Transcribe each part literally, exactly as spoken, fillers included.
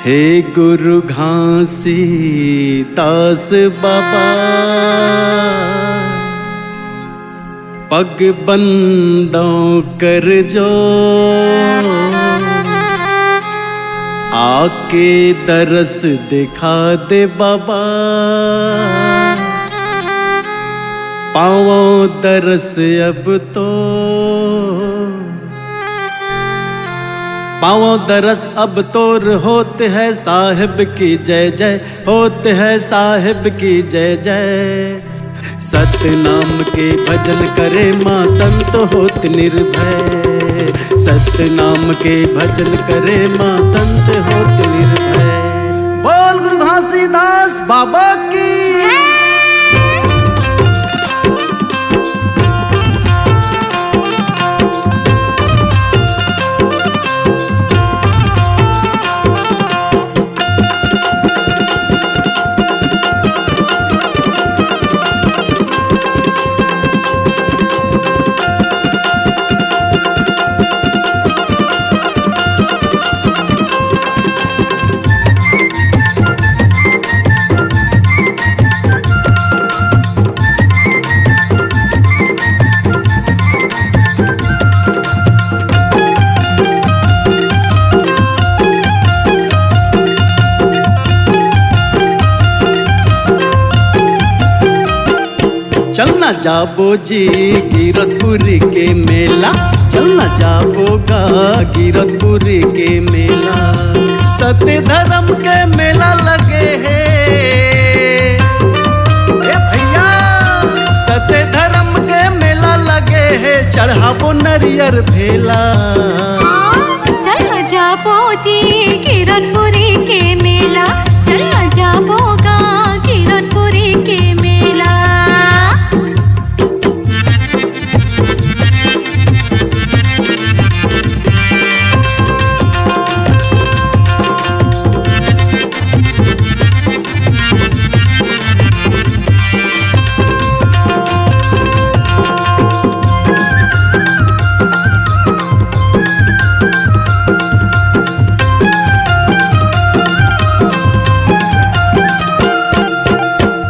हे गुरु घासीदास बाबा, पग बंदौं कर जोर, आके दरस दिखा दे बाबा। पावौं दरस अब तो, पावौं दरस अब तोर, होत है साहेब की जय जय, होत है साहेब की जय जय। सतनाम के भजन करे माँ संत होत निर्भय, सतनाम के भजन करे माँ संत होत निर्भय। बोल गुरु घासीदास बाबा की। चलना जाबो जी कीरतपुरी के मेला, चलना जाबो गा कीरतपुरी के मेला। सत्य धर्म के मेला लगे हे, ए भैया, सत्य धर्म के मेला लगे हे, चढ़ाबो नरियर भेला। हाँ, चलना जाबो जी कीरतपुरी के मेला, चलना जाबो गा कीरतपुरी के मेला।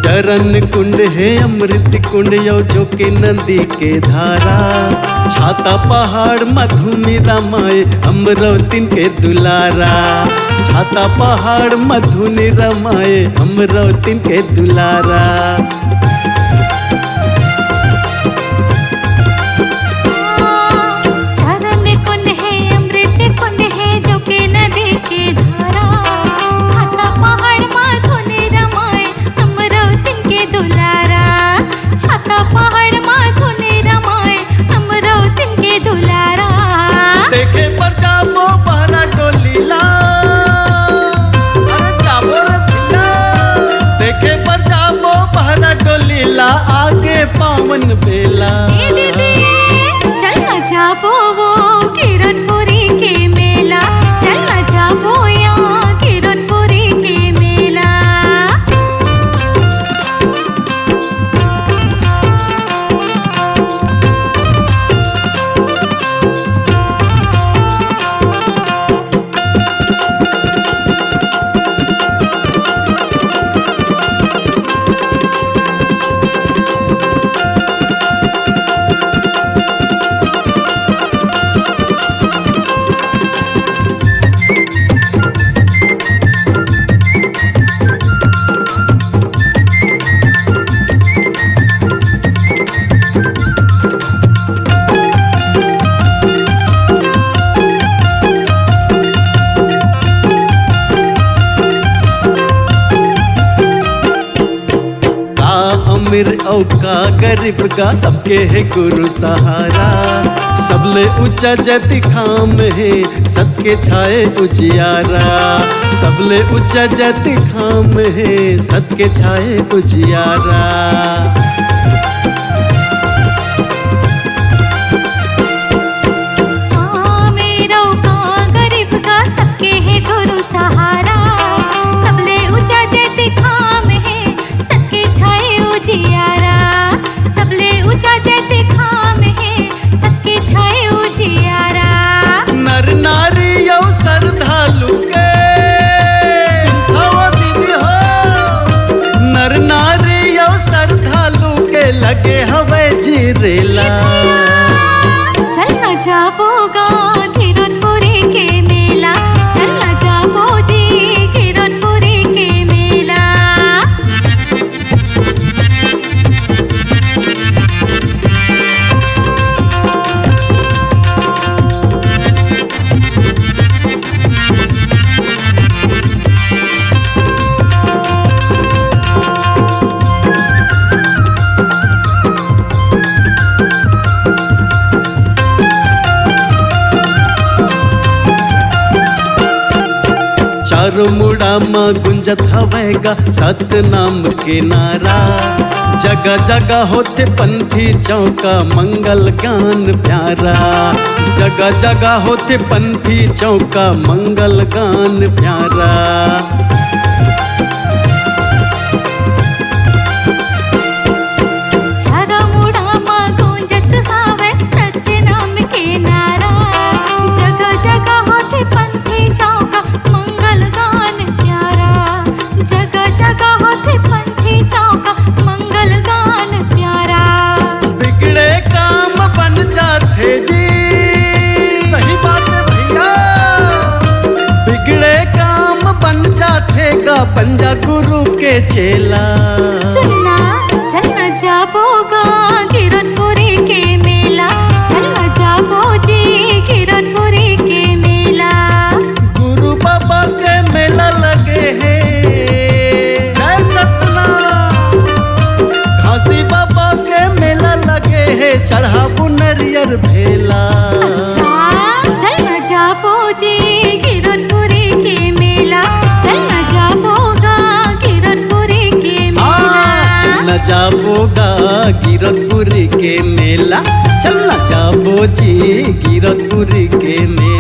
चरन कुंड हे अमृत कुंड, यो जो के नदी के धारा। छाता पहाड़ मधुनी रमाए, अमरौतिन के दुलारा। छाता पहाड़ मधुनी रमाए, अमरौतिन के दुलारा। चरन कुंड हे अमृत कुंड हे, जो के नदी के धारा। छाता पहाड़ मधुनी रमाए, अमरौतिन के दुलारा। छाता पहाड़ मधुनी रमाए, अमरौतिन के दुलारा। देखे बर जाबो बहरा डोली ला। अरे जाबो रे भैया। देखे बर जाबो बहरा डोली ला, आगे पावन बेला। ए दीदी, चलना जाबो वो कीरतपुरी के मेला, चलना जाबो या कीरतपुरी के मेला। का अमीर अउ का गरीब गा, सबके हे गुरु सहारा। सबले ऊंचा जैती खाम हे, सत के छाए उजियारा। सबले ऊंचा जैती खाम हे, सत के छाए उजियारा। अमीर अउ का गरीब गा, सबके हे गुरु सहारा। सबले ऊंचा जैती खाम हे, सत के छाए उजियारा। सबले ऊंचा जैती खाम हे, सत के छाए उजियारा। नर नारी अउ श्रद्धालु के, के हवय जी रेला। चल ना जाबो गा गिरतपुरी के मेला, चल ना जाबो जी गिरतपुरी के मेला। चारों मुड़ा म गुंजत हवय गा सतनाम के नारा। जगह जगह होथे पंथी चौका मंगल गान प्यारा। जगह जगह होथे पंथी चौका मंगल गान प्यारा। चारों मुड़ा म गूंजत हावय सत्य नाम के नारा। जगह जगह होथे पंथी चौका मंगल गान प्यारा। जगह जगह होथे पंथी चौका मंगल गान प्यारा। बिगड़े काम बन जाथे जी। सही बात है भैया। बिगड़े काम बन जाथे गा बन जा गुरु के चेला। सुनना चल ना जाबो गा गिरतपुरी के मेला। चल ना जाबो जी गिरतपुरी के मेला। गुरु बाबा के मेला लगे हे। जय सतना। घासी बाबा के मेला लगे हे चढ़ाबो नरियर भेला। अच्छा चल ना जाबो जी गिरतपुरी के मेला। चल ना जाबो गा गिरतपुरी के मेला। चल ना जाबो गा गिरतपुरी के मेला। चल ना जाबो जी गिरतपुरी के मेला।